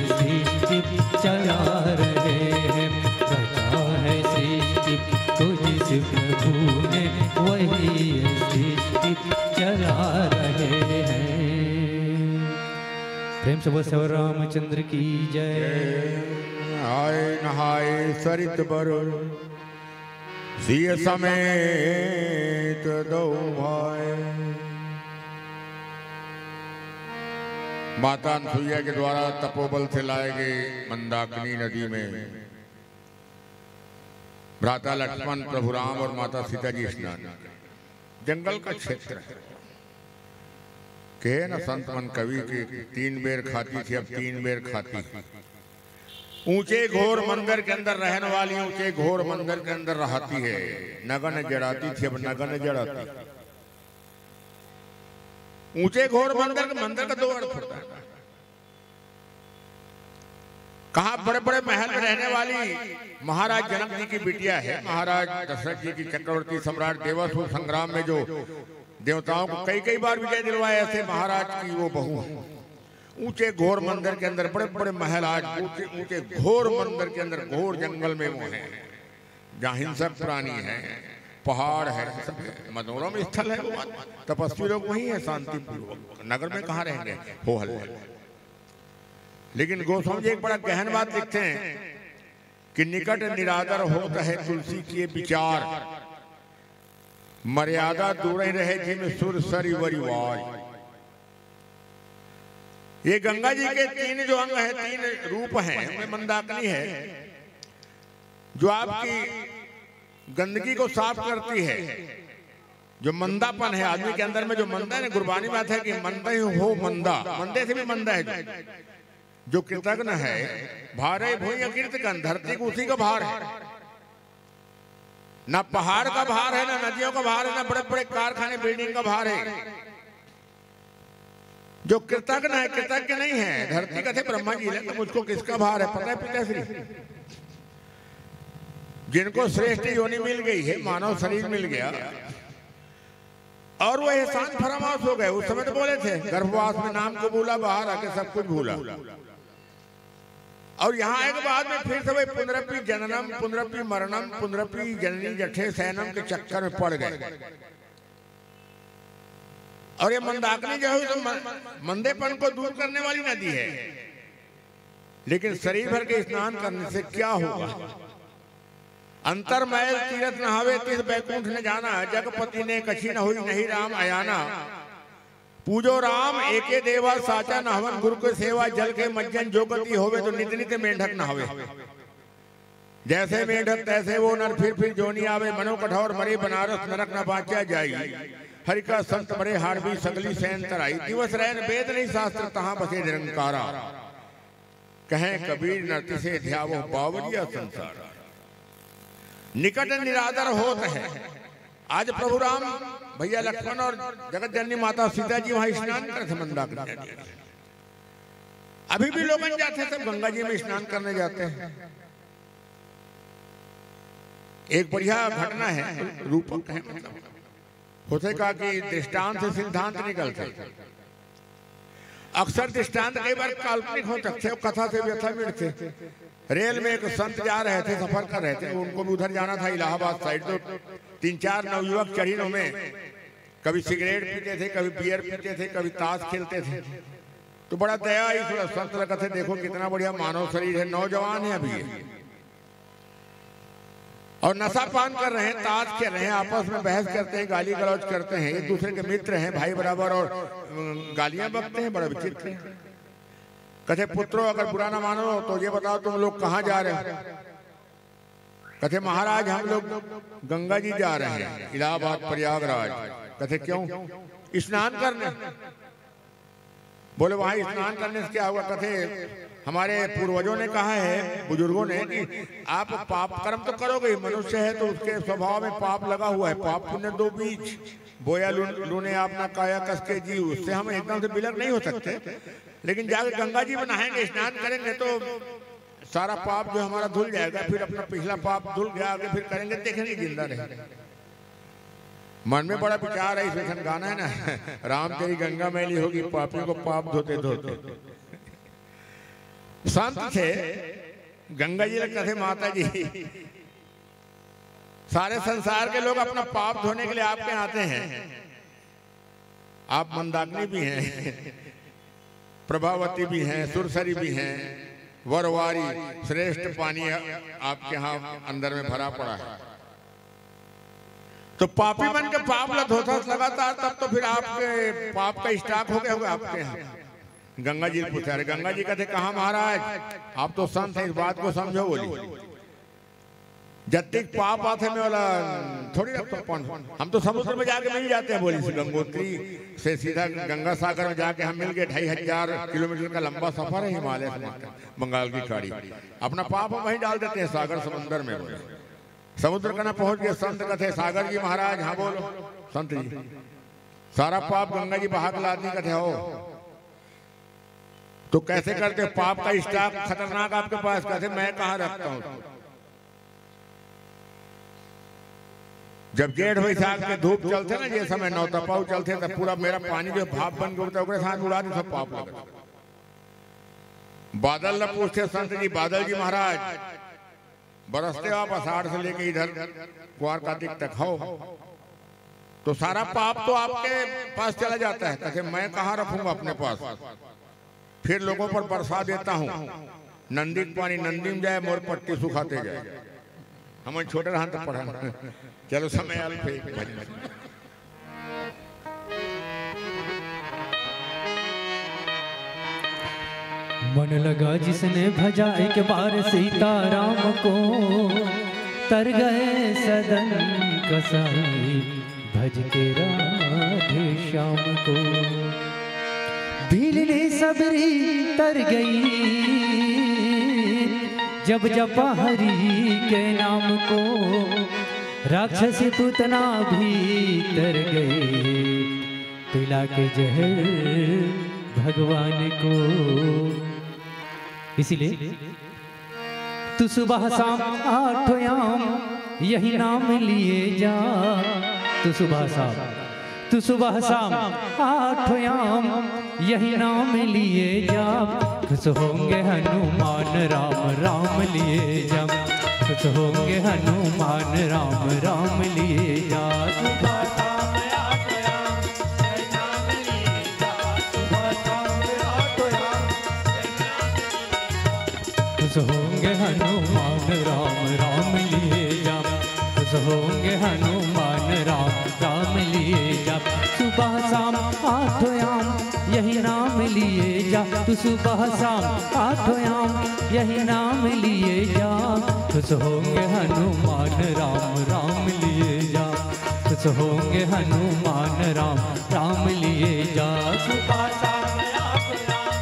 सृष्टि चला रहे हैं। रचा है सृष्टि को जिस प्रभु ने, वही सृष्टि चला रहे हैं। प्रेम से बोल, श्री रामचंद्र की जय। आए नहाए सरित बर, सिय समेत दो भाई। माता अनसुईया के द्वारा तपोबल से लाए गए मंदाकिनी नदी में भ्राता लक्ष्मण, प्रभु राम और माता सीता जी स्नान। जंगल का क्षेत्र है। कहे ना संत मन कवि के, तीन बेर खाती थी, अब तीन बेर खाती। ऊंचे घोर मंदिर के अंदर रहने वाली, ऊंचे घोर मंदिर के अंदर रहती है। नगन जड़ाती थी, अब नगन जड़ाती। ऊंचे घोर मंदिर के, मंदिर का दो अर्थ होता है। कहा बड़े बड़े महल में रहने वाली महाराज जनक जी की बिटिया है, महाराज दशरथ जी की, चक्रवर्ती सम्राट देवासुर संग्राम में जो देवताओं को कई कई बार विजय दिलवाए, ऐसे महाराज की वो बहू है। ऊंचे घोर मंदिर के अंदर बड़े बड़े महल, आज ऊंचे ऊंचे घोर मंदिर के अंदर, घोर जंगल में वो है, जहाँ हिंसक प्राणी है, पहाड़ है, सब है। मनोरम स्थल है वो। तपस्वी लोग वहीं है, शांतिपूर्वक। नगर में कहाँ रहेंगे, होहल। लेकिन गोस्वामी जी एक बड़ा गहन बात लिखते हैं कि निकट निरादर होत है तुलसी के विचार, मर्यादा दूर ही रहे जिम सुर सरिवर वाय। ये गंगा जी के तीन जो अंग हैं, तीन रूप हैं, उनमें मंदाकिनी है जो आपकी गंदगी को साफ करती है। जो मंदापन है आदमी के अंदर में, जो मंदा है ना, गुरबानी में आता है कि मंदा ही हो मंदा, मंदे से भी मंदा है जो, जो कृतघ्न है। भारे भुइयां कृतघ्न, धरती को उसी का भार है। ना पहाड़ का भार है, ना नदियों का भार है, ना बड़े बड़े कारखाने बिल्डिंग का भार है। जो कृतघ्न है, कृतज्ञ नहीं है, धरती कथे ब्रह्मा जी ने, तो मुझको किसका भार है? पता है पिताश्री, जिनको श्रेष्ठ योनि मिल गई है, मानव शरीर मिल गया, और वो एहसान फरामोश हो गए। उस समय तो बोले थे, गर्भवास में नाम को भूला, बाहर आके सब कुछ भूला। और यहाँ आए के बाद में फिर से वही पुनरपि जननम, पुनरपि मरणम, पुनरपि जननी जठे शयनम के चक्कर में पड़ गए। और ये मंदाकिनी जो है, तो म-, मंदेपन को दूर करने वाली नदी है, लेकिन शरीर भर के स्नान करने से क्या होगा? अंतर मैल तीरथ नहावे, तिस बैकुंठ न जाना, जगपति ने कछी न हुई, नहीं राम अयाना। पूजो राम एके देवा, साचा नहवन गुरु के सेवा, जल के मज्जन जो गति होवे, तो नित नित मेंढक नहावे। जैसे मेंढक तैसे वो नर, फिर फिर जोनी आवे, मनो कठोर मरे बनारस, नरक न बांचा जाई। हरि का संत मरे हाड़बी, सगली सैन तराई। दिवस रैन वेद नहीं शास्त्र, तहाँ बसे निरंकारा। कहें कबीर नरति से ध्यावो, बावरिया संसार। निकट निरादर होत है। आज प्रभु राम, भैया लक्ष्मण और जगत जननी माता सीता जी वहां स्नान करे थे मंदाकिनी नदी। अभी भी लोगन जाते हैं, सब गंगा जी में स्नान करने जाते हैं। एक बढ़िया घटना है, रूपक है, मतलब होथे का कि दृष्टांत से सिद्धांत निकलथे। अक्सर दृष्टांत कई बार काल्पनिक हो सकथे, कथा से व्यथा मिलथे। रेल में एक संत जा रहे थे, सफर कर रहे थे, उनको भी उधर जाना था इलाहाबाद साइड, तो तीन चार नवयुवक चढ़ी में कभी सिगरेट पीते थे, कभी बियर पीते थे, कभी ताश खेलते थे। तो बड़ा दया आई, थोड़ा संत लगा थे, देखो कितना बढ़िया मानव शरीर है, नौजवान है अभी ये। और नशा पान कर रहे हैं, ताश खेल रहे हैं, आपस में बहस करते हैं, गाली गलौज करते हैं, एक दूसरे के मित्र हैं, भाई बराबर, और अम, गालियां बकते हैं। बड़ा विचित्र है। कथे, पुत्रों, अगर बुरा ना मानो तो ये बताओ, तुम लोग कहाँ जा रहे हो? कथे, महाराज, हम लोग गंगा जी जा रहे हैं, इलाहाबाद, प्रयागराज। कथे, क्यों? स्नान करने। बोले, वहां स्नान करने से क्या हुआ? कथे, हमारे पूर्वजों ने कहा है, बुजुर्गों ने, कि आप पाप कर्म तो करोगे ही, मनुष्य है तो उसके स्वभाव में पाप लगा हुआ है, पाप पुण्य दो बीज, बोया लू-, लूने आपना काया कस के जीव, उससे हम एकदम से विलग नहीं हो सकते। लेकिन जाके गंगा जी में नहाएंगे, स्नान करेंगे, तो सारा पाप जो हमारा धुल जाएगा, फिर अपना पिछला पाप धुल गया, आगे फिर करेंगे, देखेंगे, जिंदा रहेंगे। मन में बड़ा विचार है, इसमें गाना है ना, राम तेरी गंगा मैली होगी, पापियों को पाप धोते धोते। संत थे, गंगा जी ने कथे, माता जी, सारे संसार के लोग अपना पाप धोने के लिए आपके यहाँ आते हैं। आप मंदाकिनी भी हैं, प्रभावती भी हैं, सुरसरी भी हैं, वरवारी, श्रेष्ठ पानी आपके यहाँ अंदर में भरा पड़ा है। तो पापी मन के पाप ला धोथस लगातार, तब तो फिर आपके पाप का स्टॉक हो गया होगा आपके यहाँ। गंगा जी पूछा, अरे गंगा जी कथे, कहाँ महाराज, आप तो संत हैं, इस बात को समझो। बोली, जतिक पाप आथे, मैं वाला थोड़ी रखता हूँ पानी। हम तो समुद्र में जाके मिल जाते हैं। बोली, गंगोत्री से सीधा गंगा सागर में जाके हम मिल गए। ढाई हजार किलोमीटर का लंबा सफर है हिमालय से बंगाल की खाड़ी। अपना पाप हम वहीं डाल देते हैं सागर समंदर में। बोले, समुद्र कना पहुंच गए। संत कथे, सागर जी महाराज। हाँ बोलो। संत जी, सारा पाप गंगा जी बहा के लाती। कथे, हो तो कैसे करते? पाप का स्टॉक खतरनाक आपके पास। कथे, मैं कहाँ रखता हूँ? जब जेठ बैसाख के धूप चलथे ना, ये समय नौतपाऊ चलथे, तब पूरा मेरा पानी जो भाप बन के उड़ता है, ओकरे साथ उड़ा दे, सब पाप लगता। बादल ला पूछते संत जी, बादल जी महाराज, बरसते हो आप आषाढ़ से लेके इधर कुआर कार्तिक तक हो, तो सारा पाप तो आपके पास चला जाता है। कथे, मैं कहाँ रखूंगा अपने पास? फिर लोगों पर बरसा देता हूँ। नंदी के पानी नंदी में जाए, मोर पट्टी सुखाते जाए। हम छोटे रहन तो पढ़न। चलो, समय आल पे एक भजन। मन लगा जिसने भजा एक बार सीताराम को, तर गए सदन कसाई भज के राधे श्याम को। भीलनी सबरी तर गई जब जपा हरि के नाम को। राक्षसी पूतना भी तर गई पिला के जहर भगवान को। इसीलिए तू सुबह शाम आठो याम यही नाम लिए जा। तू सुबह शाम, तू सुबह शाम आठो याम यही नाम लिए जा। खुश होंगे हनुमान राम राम लिए जा। खुश होंगे हनुमान राम राम लिए जा। सुबह शाम आठो याम यही नाम लिए जा। सुबह शाम आठो याम खुश होंगे हनुमान राम राम लिए जा। खुश होंगे हनुमान राम राम लिए जा। सुबह शाम आठो याम यही नाम लिए जा। तू सुबह शाम आठो याम यही नाम लिए जा। खुश होंगे हनुमान राम राम लिए जा। खुश होंगे हनुमान राम राम लिए जा। सुबह शाम आठो याम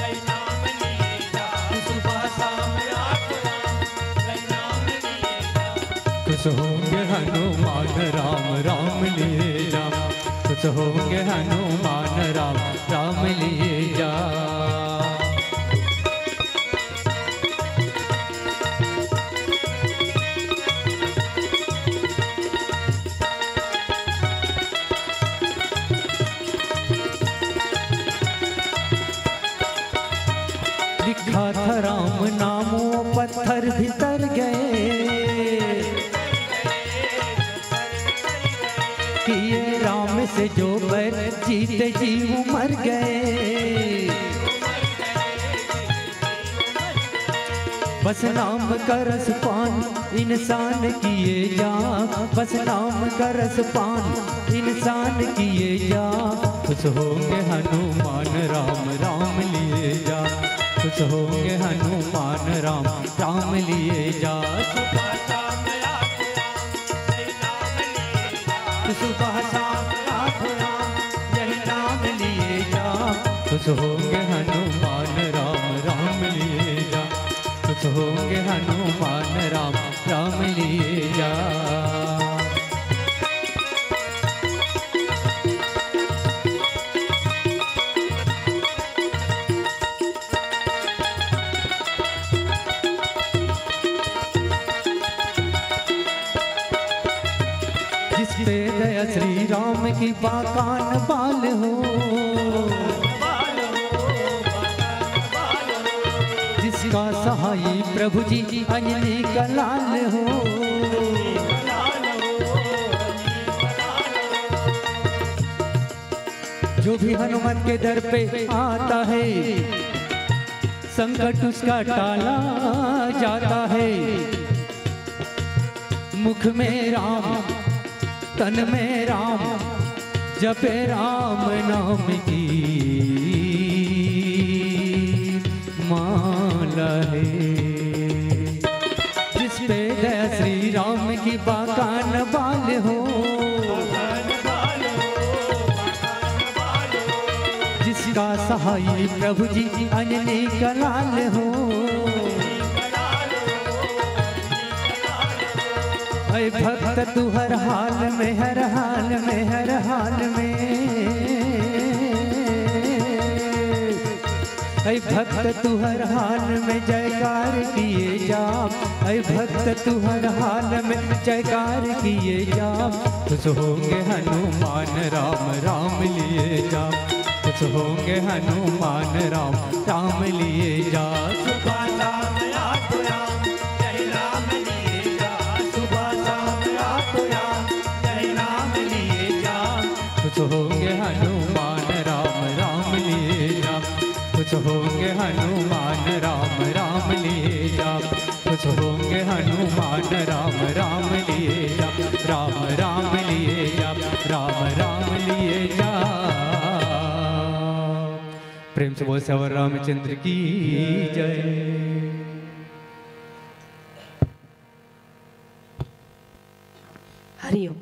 यही नाम लिए जा। सुबह शाम आठो याम यही नाम लिए जा। खुश होंगे हनुमान राम राम लिए जा। खुश होंगे हनुमान राम राम लिए जा। लिखा था राम नाम वो पत्थर भी तर गए, कि ये राम से जो बैर जीते जी वो मर गए। बस नाम का रस पान इंसान किए जा, बस नाम का रस पान इंसान किए जा। खुश होंगे हनुमान राम राम लिए जा, खुश होंगे हनुमान राम राम लिए जा। सुबह शाम राम राम यही नाम लिए जा, खुश होंगे हनुमान राम राम लिए जा, खुश होंगे हनुमान राम राम लिए जा। जिस पे दया श्री राम की बाकान बाल हो, जिसका सहाई प्रभु जी अंजनी का लाल हो। जो भी हनुमत के दर पे आता है, संकट उसका टाला जाता है। मुख में राम, तन में राम, जपे राम नाम की माला है। जिस पे दया श्री राम की बाकान बाल हो, जिसका सहाई प्रभु जी अंजनी का लाल हो। ऐ भक्त तू हर हाल में, हर हाल में, हर हाल में। ऐ भक्त तू हर हाल में जयकार किए जा, ऐ भक्त तू हर हाल में जयकार किए जा। खुश होंगे हनुमान राम राम लिए जा, खुश होंगे हनुमान राम राम लिए जा। सुबह शाम आप राम, जय राम लिए जा। सुबह शाम आप राम, जय राम लिए जा। खुश होंगे हनुमान राम राम लिए जा, खुश होंगे हनुमान राम राम लिए जा, खुश होंगे हनुमान राम राम लिए जा, राम राम लिए जा, राम राम लिए जा। प्रेम से बोल सियावर रामचंद्र की जय। हरिओम।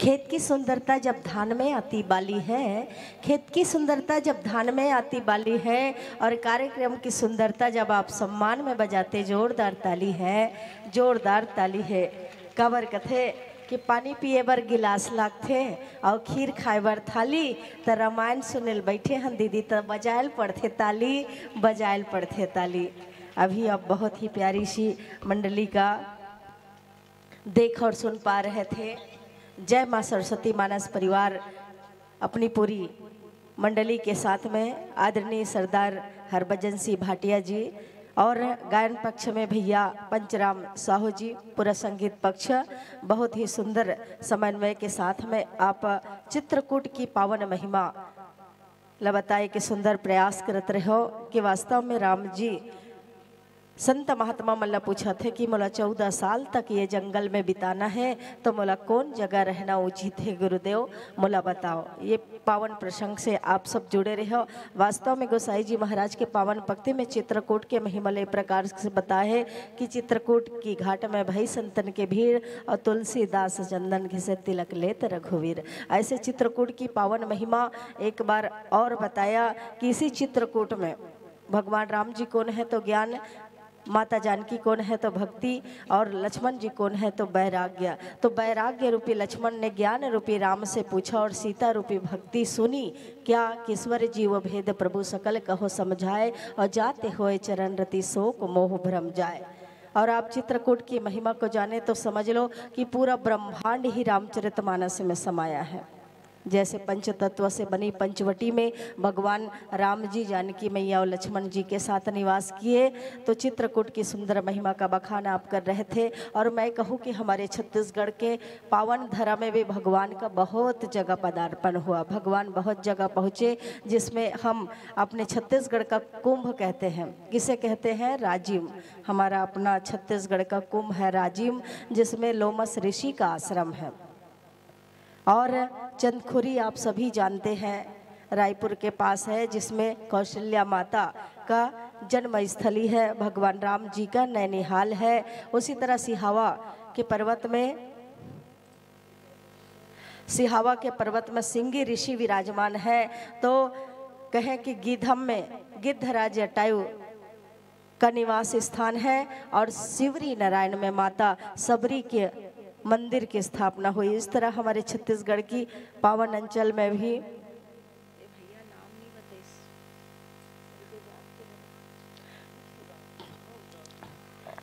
खेत की सुंदरता जब धान में आती बाली है, खेत की सुंदरता जब धान में आती बाली है, और कार्यक्रम की सुंदरता जब आप सम्मान में बजाते जोरदार ताली है, जोरदार ताली है। काबर कथे कि पानी पिए बर गिलास लागथे और खीर खाए बर थाली, त रामायण सुने ल बैठे हन दीदी, त बजायल पड़थे ताली, बजायल पड़थे ताली। अभी आप बहुत ही प्यारी सी मंडली का देख और सुन पा रहे थे। जय माँ सरस्वती मानस परिवार अपनी पूरी मंडली के साथ में आदरणीय सरदार हरभजन सिंह भाटिया जी और गायन पक्ष में भैया पंचराम साहू जी, पूरा संगीत पक्ष, बहुत ही सुंदर समन्वय के साथ में आप चित्रकूट की पावन महिमा ल बताए के सुंदर प्रयास करत रहो कि वास्तव में राम जी संत महात्मा मन ला पूछत हे कि मोला चौदह साल तक ये जंगल में बिताना है, तो मोला कौन जगह रहना उचित है गुरुदेव, मोला बताओ। ये पावन प्रसंग से आप सब जुड़े रहो। वास्तव में गोसाई जी महाराज के पावन पंक्ति में चित्रकूट के महिमा ले प्रकार से बताए है कि चित्रकूट की घाट में भई संतन के भीड़ और तुलसीदास चंदन घिसे तिलक लेत रघुवीर। ऐसे चित्रकूट की पावन महिमा एक बार और बताया कि इसी चित्रकूट में भगवान राम जी कौन है तो ज्ञान, माता जानकी कौन है तो भक्ति, और लक्ष्मण जी कौन है तो वैराग्य। तो वैराग्य रूपी लक्ष्मण ने ज्ञान रूपी राम से पूछा और सीता रूपी भक्ति सुनी। क्या? ईश्वर जीव भेद प्रभु सकल कहो समझाए, और जाते होए चरण रति शोक मोह भ्रम जाए। और आप चित्रकूट की महिमा को जाने तो समझ लो कि पूरा ब्रह्मांड ही रामचरितमानस में समाया है। जैसे पंच तत्व से बनी पंचवटी में भगवान राम जी जानकी मैया और लक्ष्मण जी के साथ निवास किए, तो चित्रकूट की सुंदर महिमा का बखान आप कर रहे थे। और मैं कहूँ कि हमारे छत्तीसगढ़ के पावन धरा में भी भगवान का बहुत जगह पदार्पण हुआ, भगवान बहुत जगह पहुँचे, जिसमें हम अपने छत्तीसगढ़ का कुंभ कहते हैं। किसे कहते हैं? राजिम। हमारा अपना छत्तीसगढ़ का कुंभ है राजिम, जिसमें लोमस ऋषि का आश्रम है। और चंदखुरी आप सभी जानते हैं, रायपुर के पास है, जिसमें कौशल्या माता का जन्म स्थली है, भगवान राम जी का नैनिहाल है। उसी तरह सिहावा के पर्वत में, सिहावा के पर्वत में सिंगी ऋषि विराजमान है। तो कहें कि गीधम में गिद्धराज जटायु का निवास स्थान है और शिवरी नारायण में माता शबरी के मंदिर की स्थापना हुई। इस तरह हमारे छत्तीसगढ़ की पावन अंचल में भी।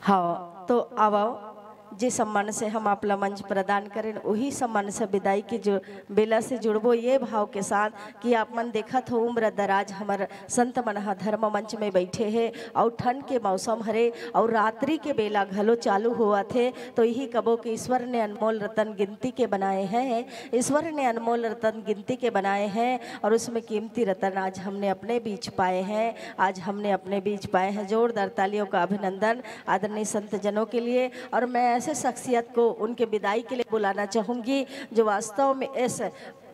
हाँ, तो आवो, जे सम्मान से हम आप ला मंच प्रदान करें, वही सम्मान से विदाई की जो बेला से जुड़बो ये भाव के साथ कि आप मन देखत हो उम्र दराज हमर संत मन ह धर्म मंच में बैठे हे, अउ ठंड के मौसम हरे, अउ रात्रि के बेला घलो चालू होवत हे, तो यही कबो कि ईश्वर ने अनमोल रतन गिनती के बनाए हैं, ईश्वर ने अनमोल रतन गिनती के बनाए हैं, और उसमें कीमती रतन आज हमने अपने बीच पाए हैं, आज हमने अपने बीच पाए हैं। जोरदार तालियों का अभिनंदन आदरणीय संत जनों के लिए। और मैं ऐसे शख्सियत को उनके विदाई के लिए बुलाना चाहूँगी, जो वास्तव में इस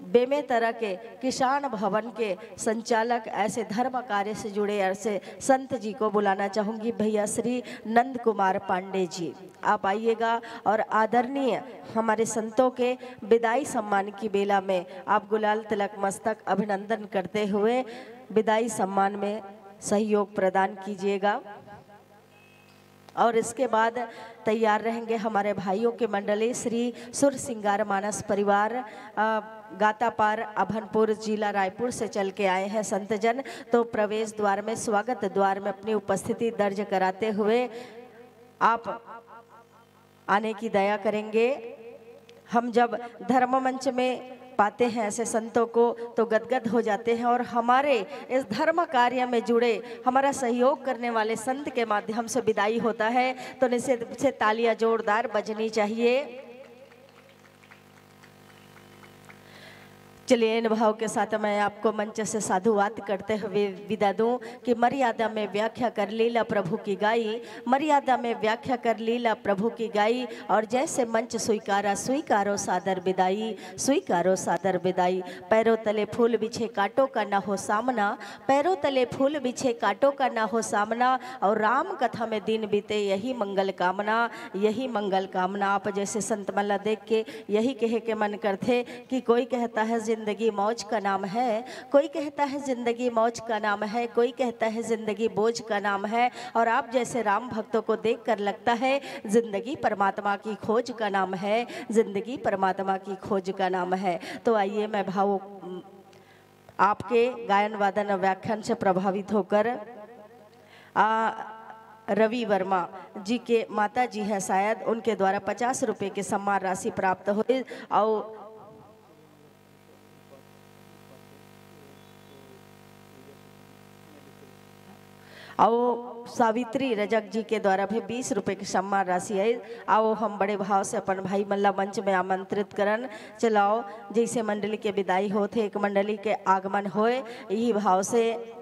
बेमेतरा के किसान भवन के संचालक, ऐसे धर्म कार्य से जुड़े ऐसे संत जी को बुलाना चाहूँगी, भैया श्री नंद कुमार पांडे जी। आप आइएगा और आदरणीय हमारे संतों के विदाई सम्मान की बेला में आप गुलाल तिलक मस्तक अभिनंदन करते हुए विदाई सम्मान में सहयोग प्रदान कीजिएगा। और इसके बाद तैयार रहेंगे हमारे भाइयों की मंडली, श्री सुर सिंगार मानस परिवार, अ, गातापार, अभनपुर, जिला रायपुर से चल के आए हैं संतजन। तो प्रवेश द्वार में, स्वागत द्वार में अपनी उपस्थिति दर्ज कराते हुए आप आने की दया करेंगे। हम जब धर्म मंच में पाते हैं ऐसे संतों को, तो गदगद हो जाते हैं, और हमारे इस धर्म कार्य में जुड़े, हमारा सहयोग करने वाले संत के माध्यम से विदाई होता है, तो निश्चित रूप से तालियां जोरदार बजनी चाहिए। चलिए, इन भाव के साथ मैं आपको मंच से साधुवाद करते हुए विदा दूं कि मर्यादा में व्याख्या कर लीला प्रभु की गाई, मर्यादा में व्याख्या कर लीला प्रभु की गाई। और जैसे मंच स्वीकारा, स्वीकारो सादर विदाई, स्वीकारो सादर विदाई। पैरों तले फूल बिछे, कांटों का ना हो सामना, पैरों तले फूल बिछे, कांटों का ना हो सामना। और राम कथा में दिन बीते, यही मंगल कामना, यही मंगल कामना। आप जैसे संत मन ला देख के यही कहे के मन करथे कि कोई कहता है जिंदगी मौज का नाम है, कोई कहता है जिंदगी मौज का नाम है, कोई कहता है जिंदगी बोझ का नाम है। और आप जैसे राम भक्तों को देखकर लगता है जिंदगी परमात्मा की खोज का नाम है, जिंदगी परमात्मा की खोज का नाम है। तो आइए, मैं भावुक आपके गायन वादन व्याख्यान से प्रभावित होकर आ, रवि वर्मा जी के माता जी हैं शायद, उनके द्वारा पचास रुपये के सम्मान राशि प्राप्त हुई। और और सावित्री रजक जी के द्वारा भी बीस रुपये के सम्मान राशि है। आओ, हम बड़े भाव से अपन भाई मन ला मंच में आमंत्रित करन। चलाओ, जैसे मंडली के विदाई होत हे, एक मंडली के आगमन होए, यही भाव से।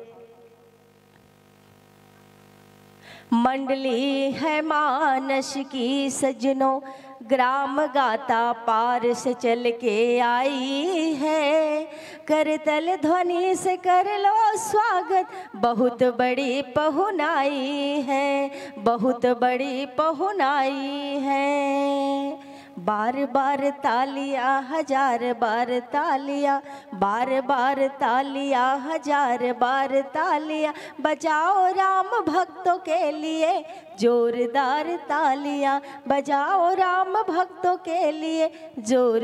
मंडली है मानस की सजनों, ग्राम गातापार से चल के आई है। करतल ध्वनि से कर लो स्वागत, बहुत बड़ी पहुनाई है, बहुत बड़ी पहुनाई है। बार बार तालियां, हजार बार तालियां, बार बार तालियां, हजार बार तालियां, बजाओ राम भक्तों के लिए जोरदार तालियां, बजाओ राम भक्तों के लिए जोर